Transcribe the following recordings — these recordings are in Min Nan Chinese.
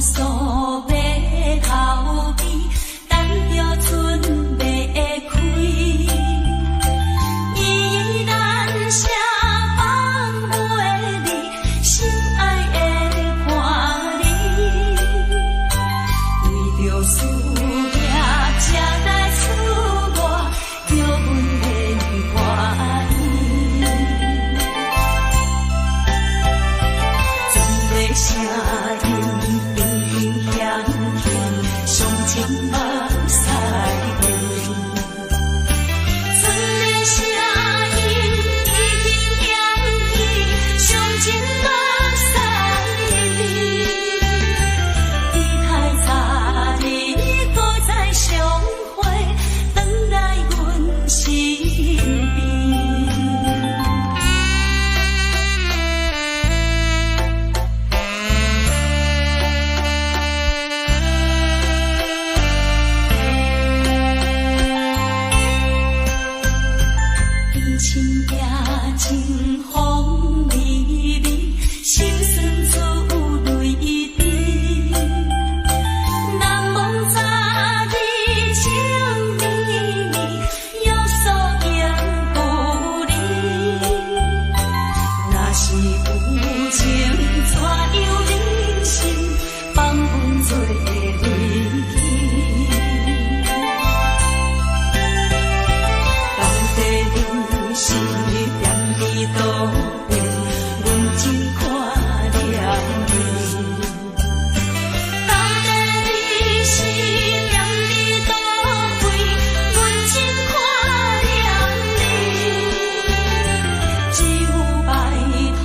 數碼頭邊，等著準備開。依然寫放袂離，心愛的伴侶，為著思念才來出外，叫阮免懷疑。船的聲音頻頻響起，傷情目屎滴。船的聲音已經響起，傷情目屎滴。期待早日閣再相會，轉來阮身邊。親情風微微，心酸出淚滴。難忘昨日情綿綿，約束永不離。若是有情，怎樣忍心放阮做離去？到底你是踮佇佗位，阮真看念你。到底你是踮佇佗位，阮真看念你。只有拜託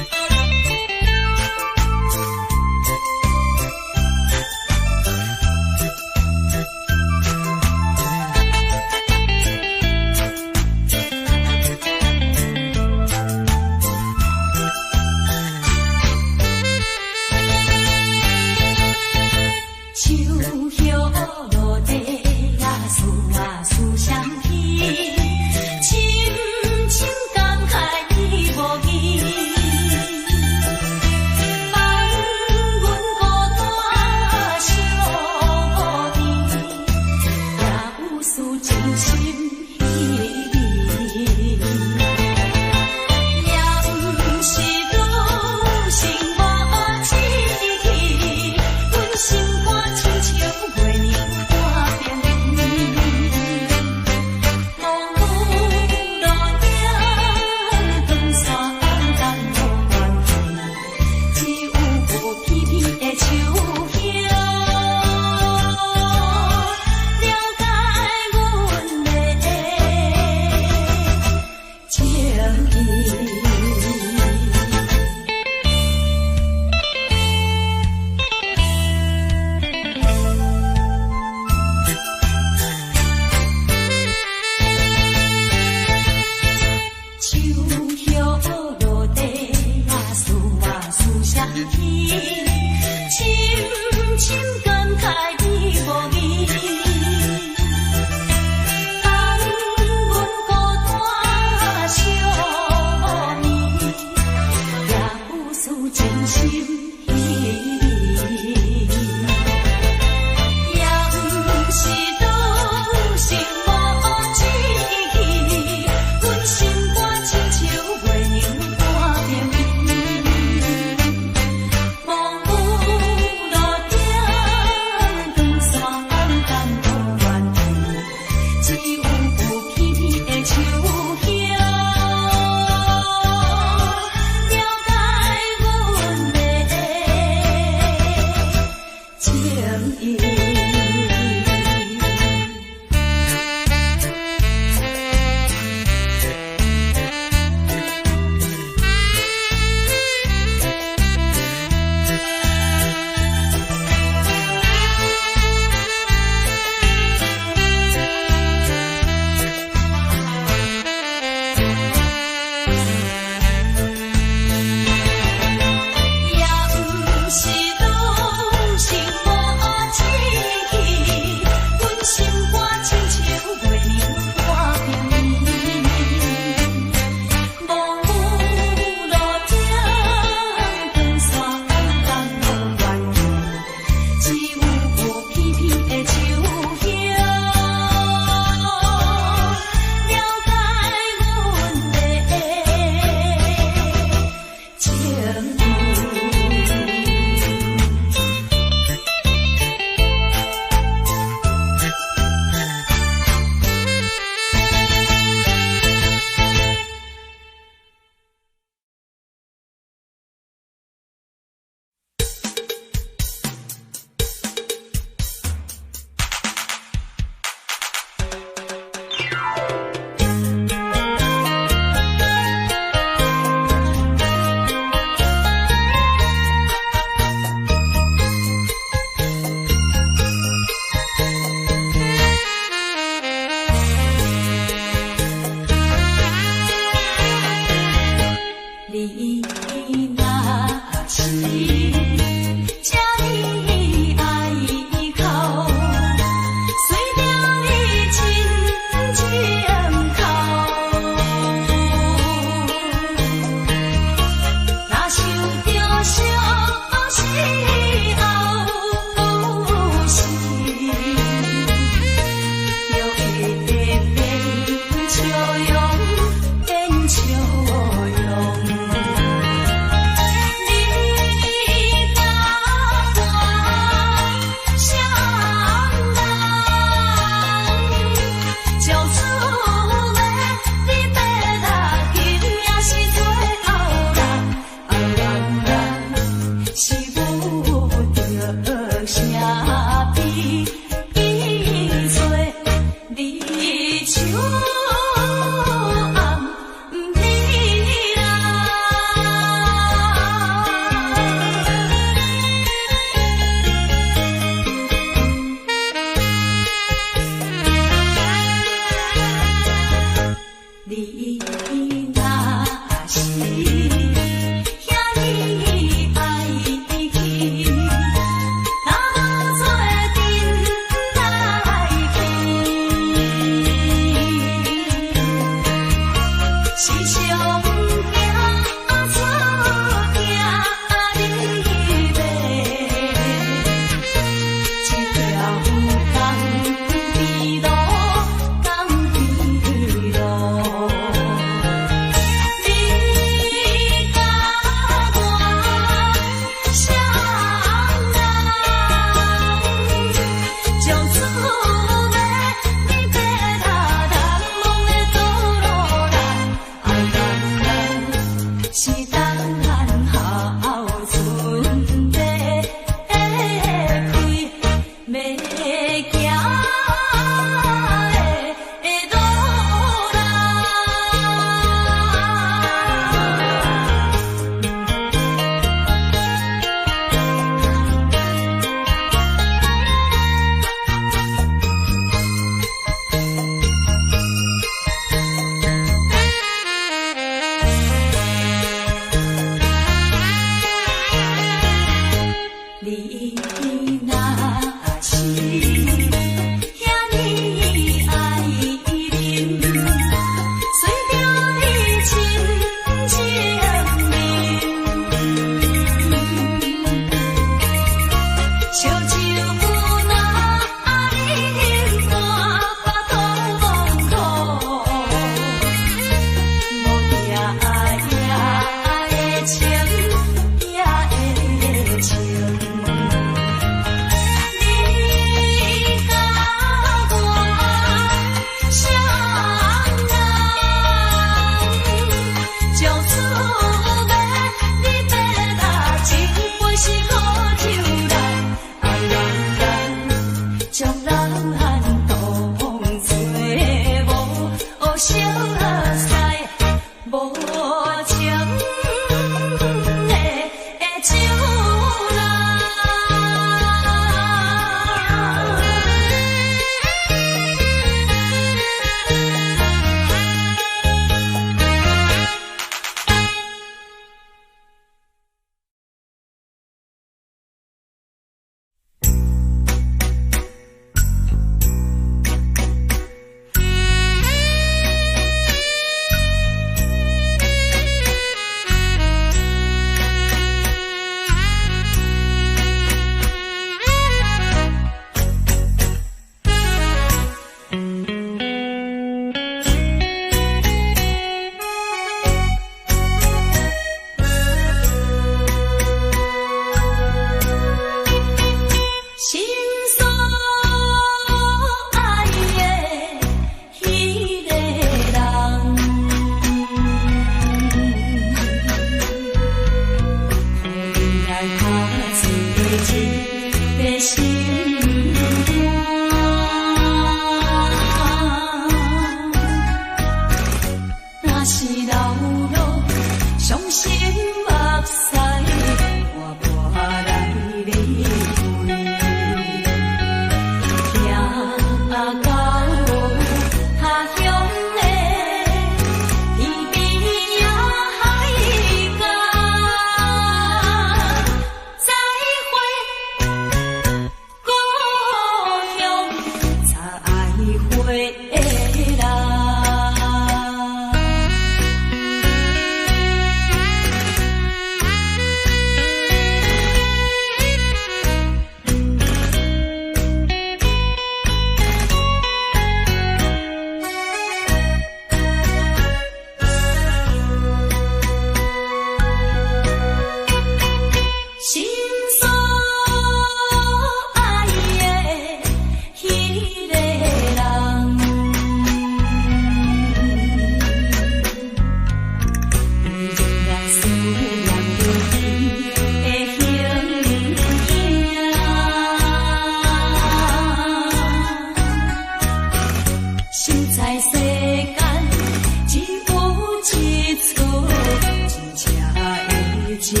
情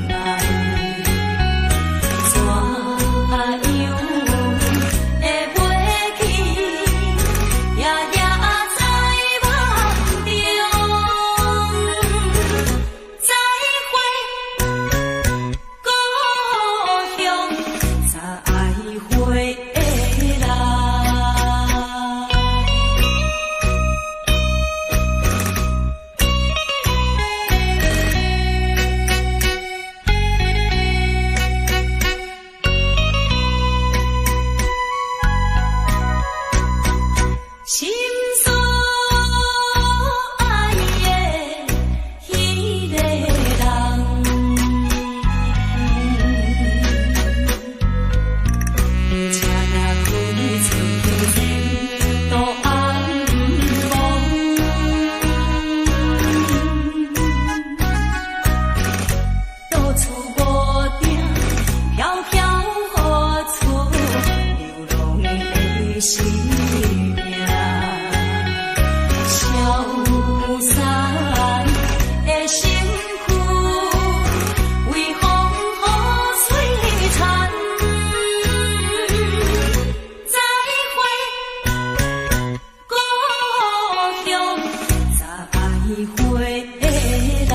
愛，怎樣會袂記？夜夜在夢中，再會故鄉，再回來。心所愛的彼个人，車若開出前途暗暛，到處無定，飄飄何處流浪的生命，消散的身軀，為風雨摧殘。再會故鄉，再會來。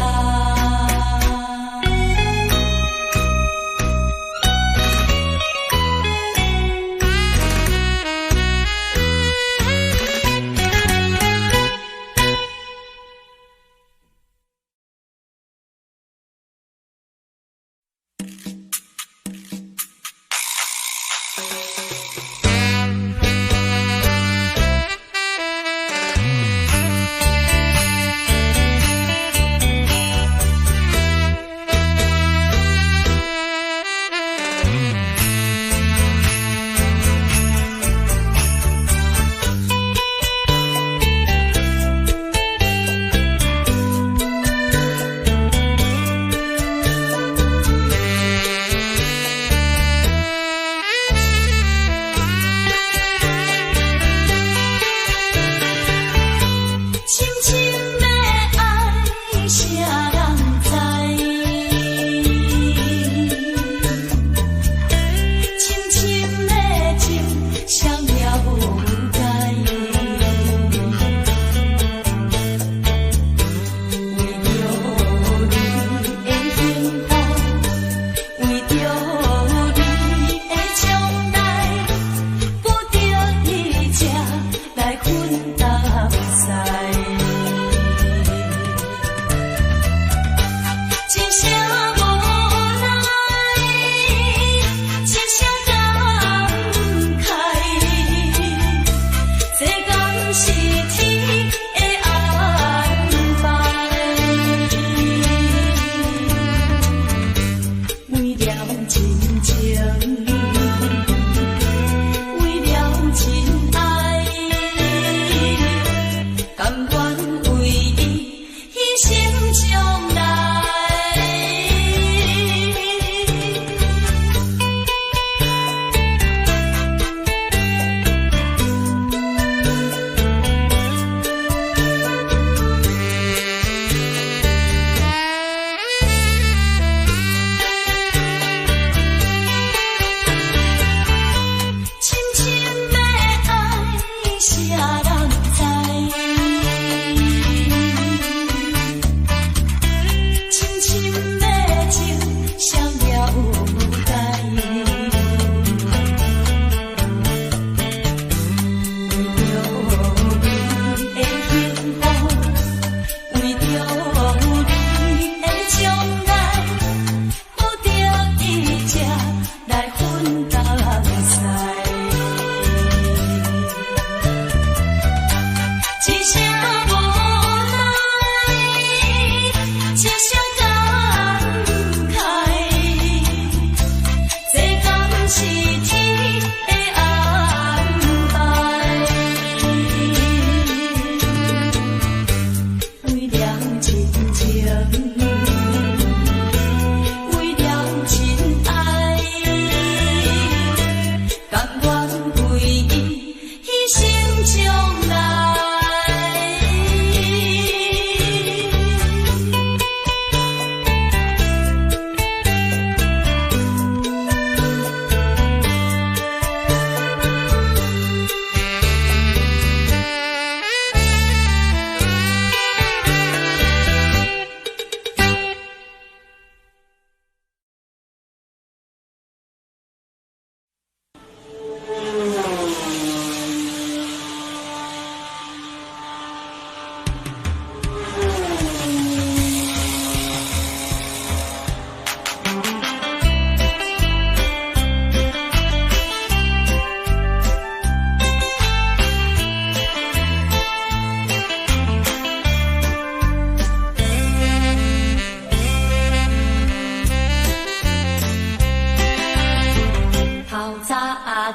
深深的愛，誰人知？深深的情，誰了解？為著你的幸福，為著你的將來，不得已才來分東西。一聲無奈，一聲感慨，這敢是天的安排？為了親情，為了親愛，甘願為伊犧牲將來。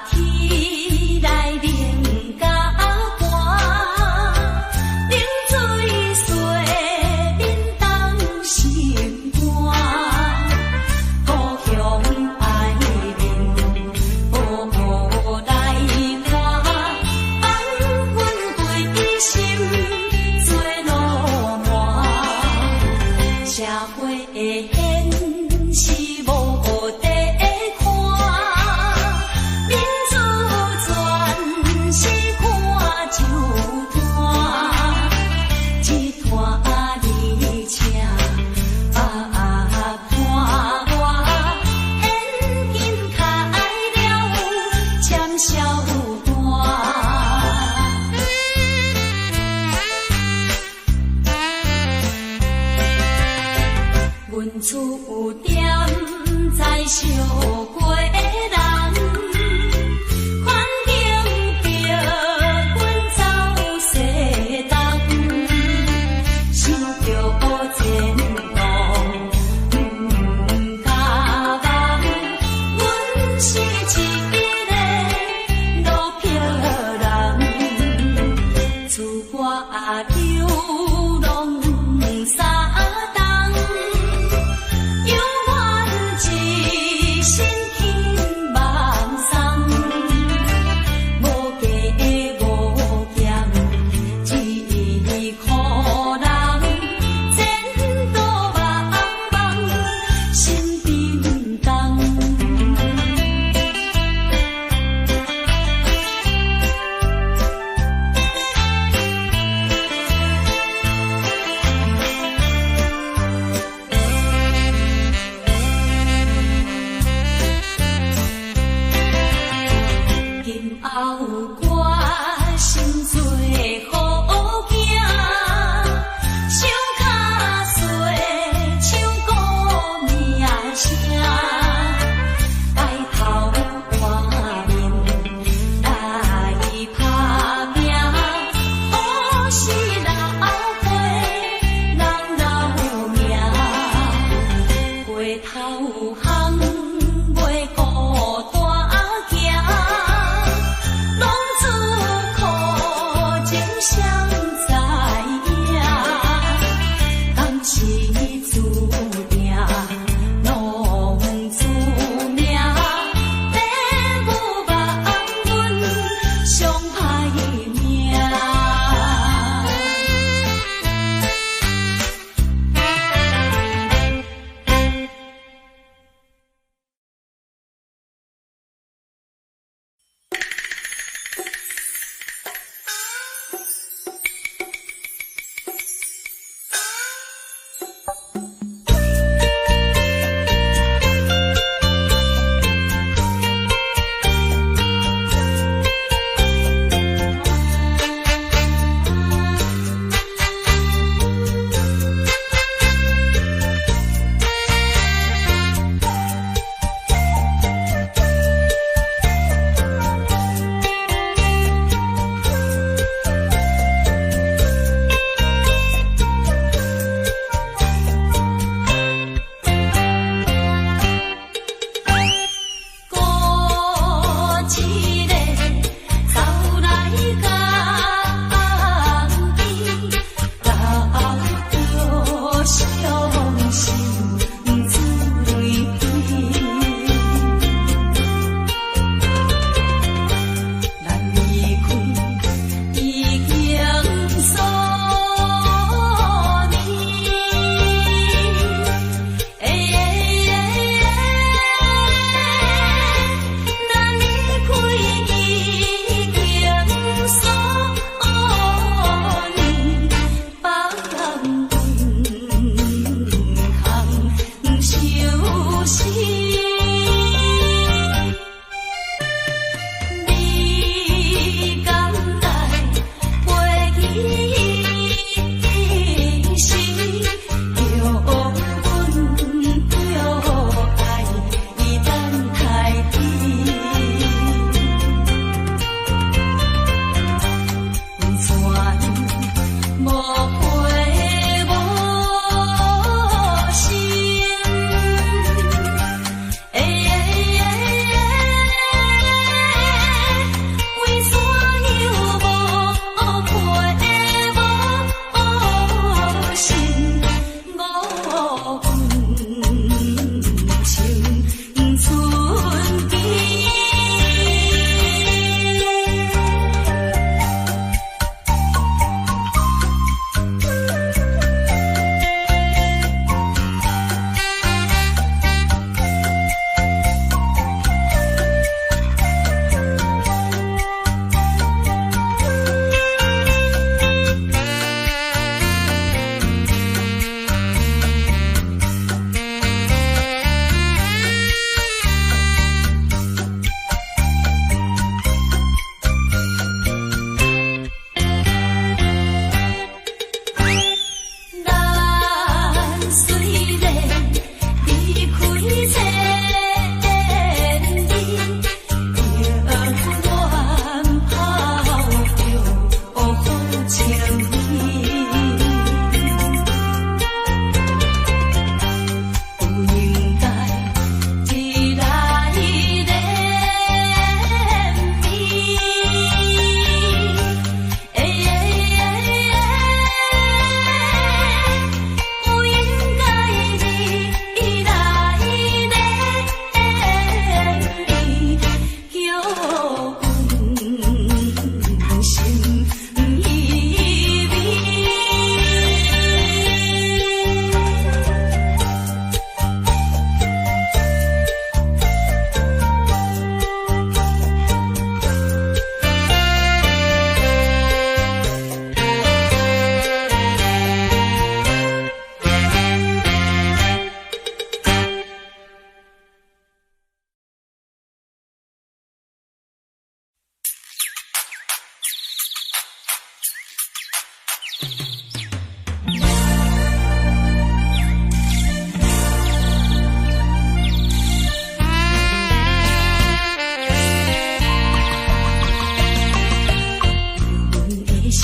起來冷甲寒，冷水洗面凍心肝，故鄉愛面無來看，放阮歸心做路滿，社會的現實無得看，民主全是看酒攤，一拖二請別看我，現金開了簽銷單。阮厝踮在小街人，環境逼阮走西東，想著前途毋敢望，阮是一个落魄人，出外流浪3冬。猶願一身輕放鬆，無加無減，一箍人，前途茫茫，心沉重。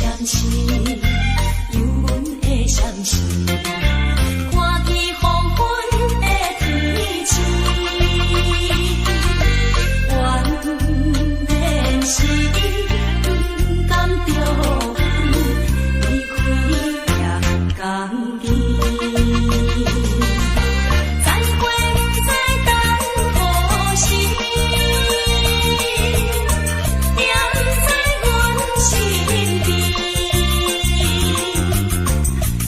閃烁，有阮的閃烁，看見黃昏的天星，原來是伊不甘著阮離開江邊。再會不知等何時，惦在阮身邊，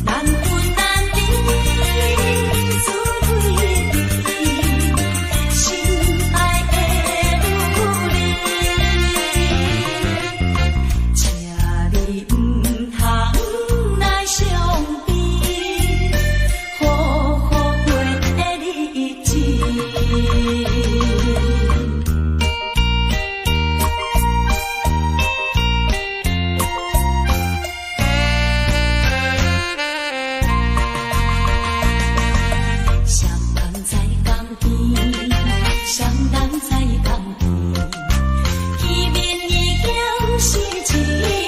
難分難離，思淚滴，心愛的女兒，請你毋通來傷悲，好好過日子。誰人在江邊？誰人在江邊？見面已經是一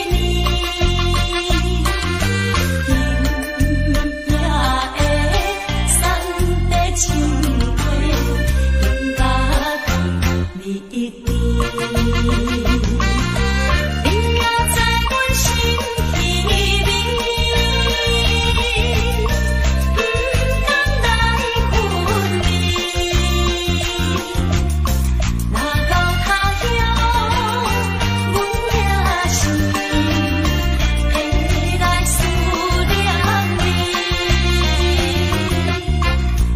年，今夜的三塊情話，更加甜蜜甜。你也知阮心稀微，不甘來分離。若到他鄉，阮也是會來思念你。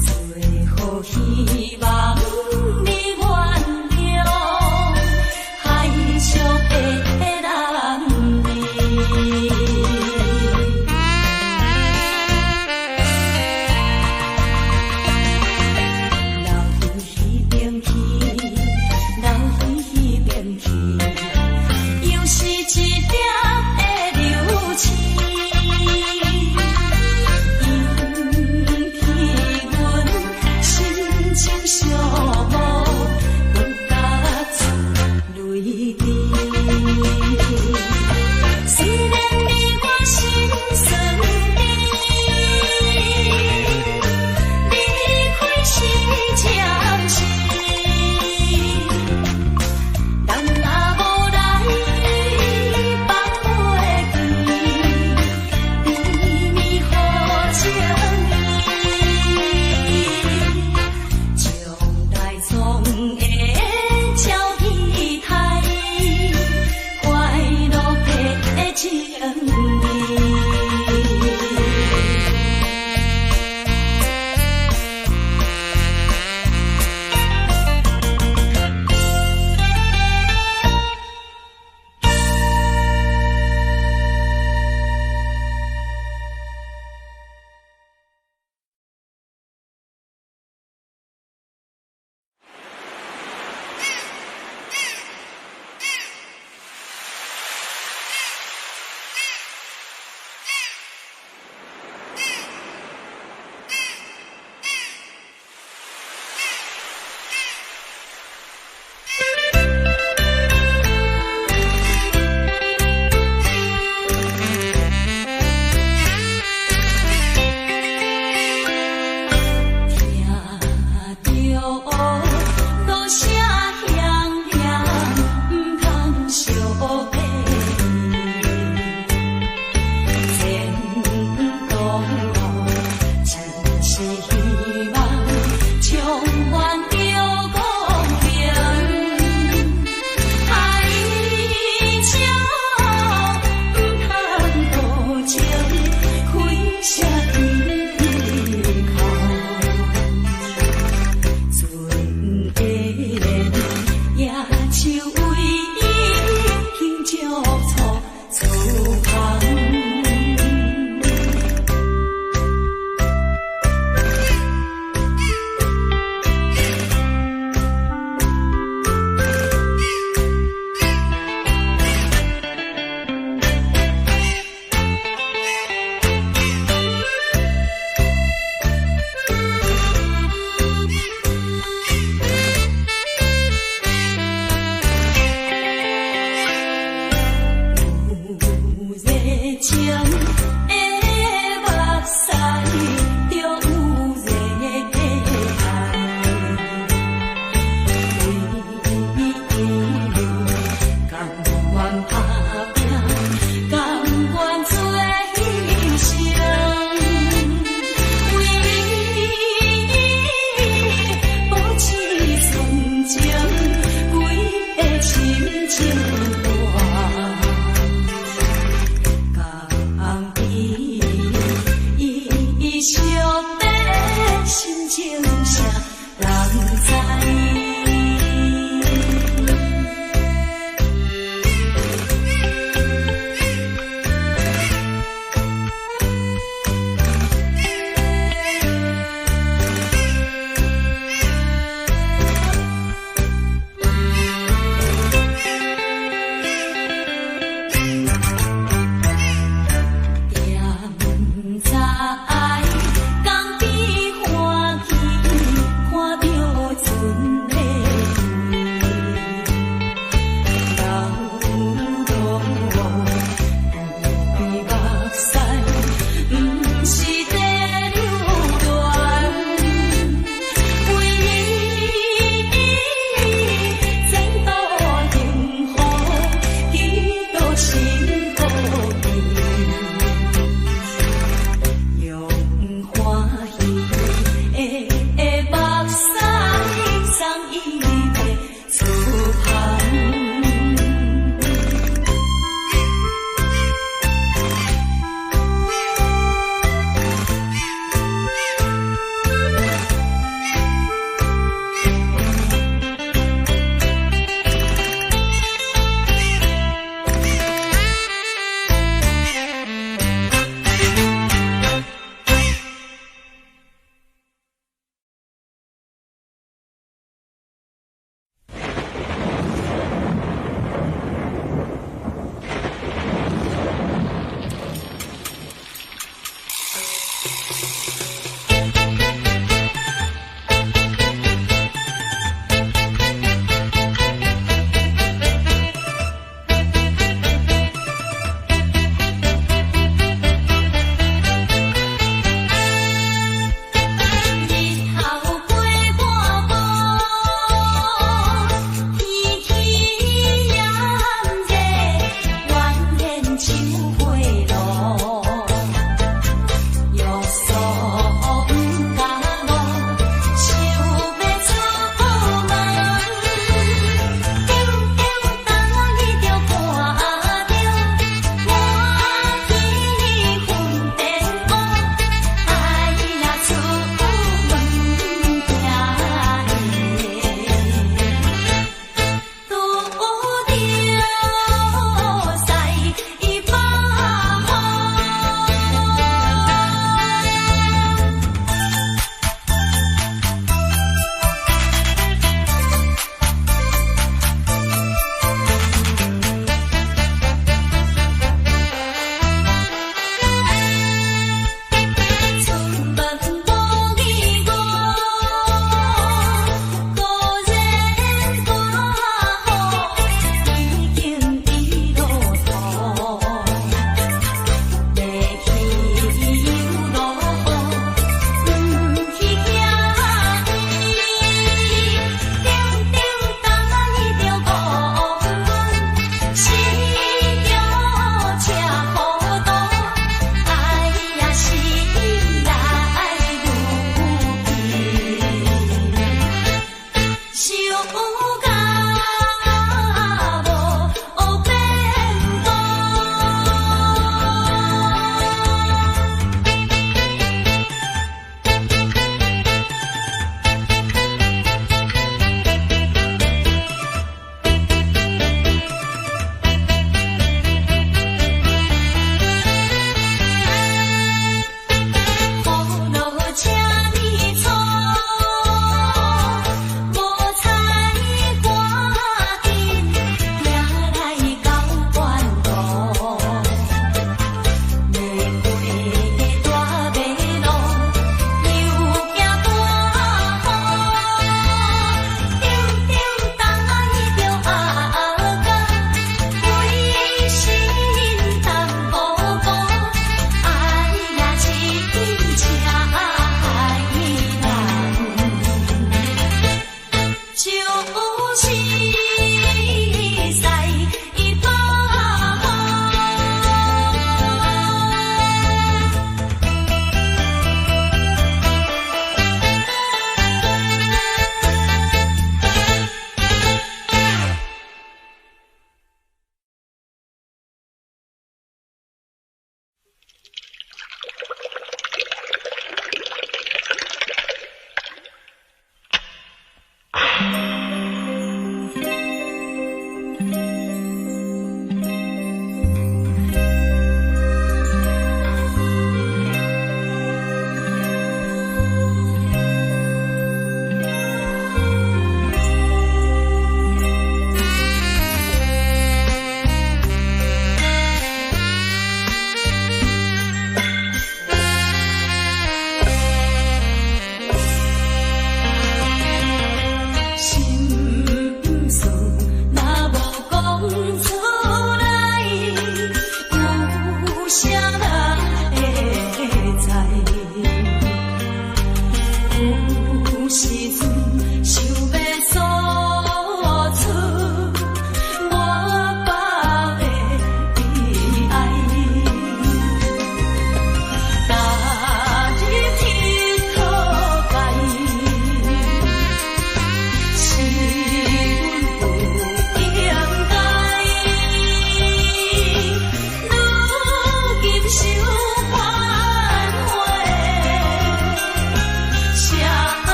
最後希望你原諒海上的男兒。留彼邊去，留彼邊去，又是一粒的流星，引起阮心情寂寞，阮甲出淚滴。雖然你我心酸甜，離開是暫時，咱若無來放袂記，甜蜜好情意，將來總會照彼台，快樂的情意。情的目屎著有熱愛，為伊甘願拍拚，甘願做犧牲，為伊保持純情，規个深情段。共伊惜的心情，啥人知？踮在江邊歡喜，看著船的流露規目屎，毋是在流連，為伊前途幸福，祈禱心無變。用歡喜的目屎送伊的厝旁。日頭過半晡，天氣炎熱，蜿蜒像火爐。約束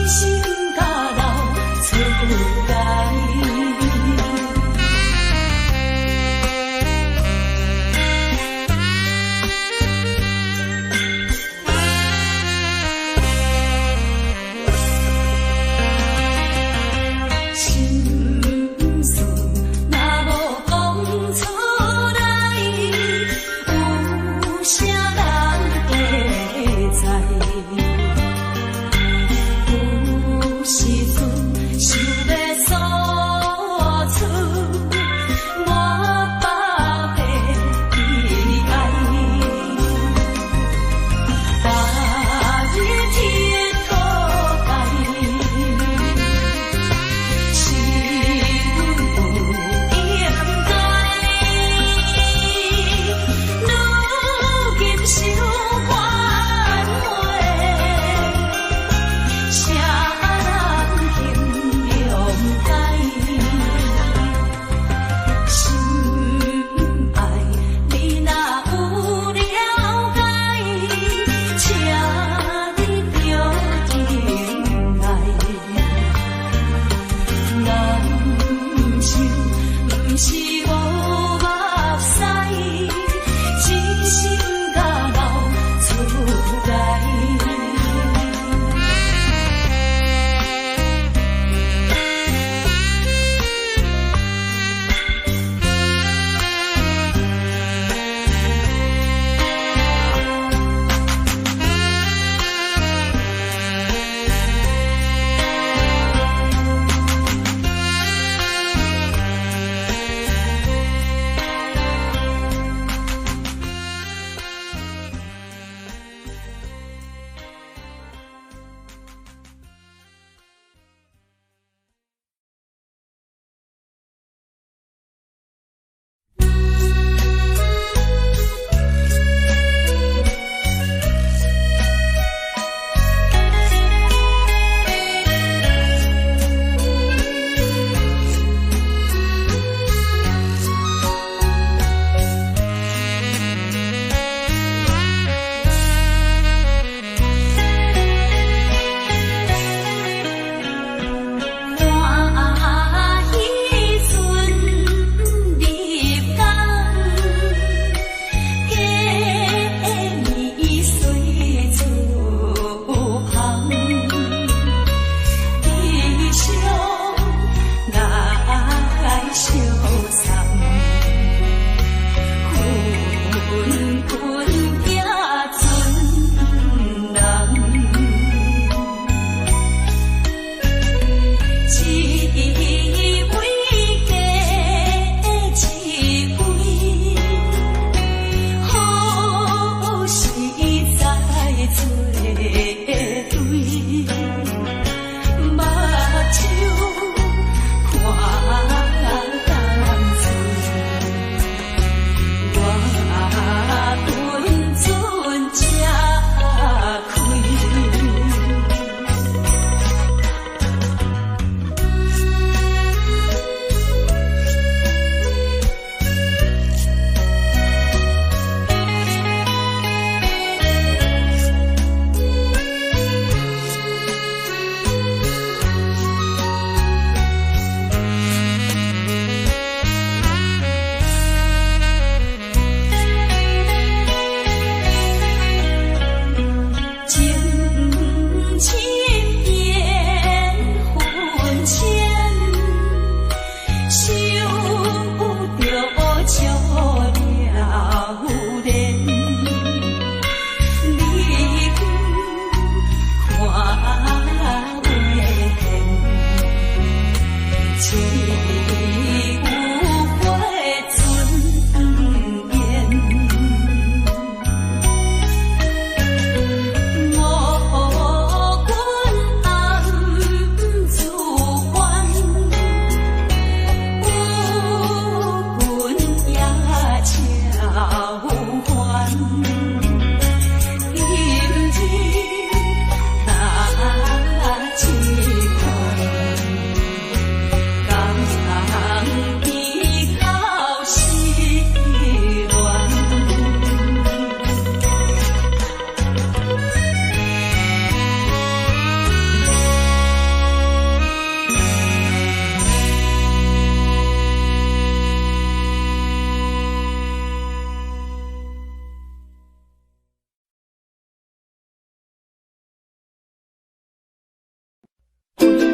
心敢流出來。心事若無講出來，有啥人會知？有時陣想欲訴出滿腹的悲哀，白日天土界。是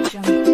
Jungle.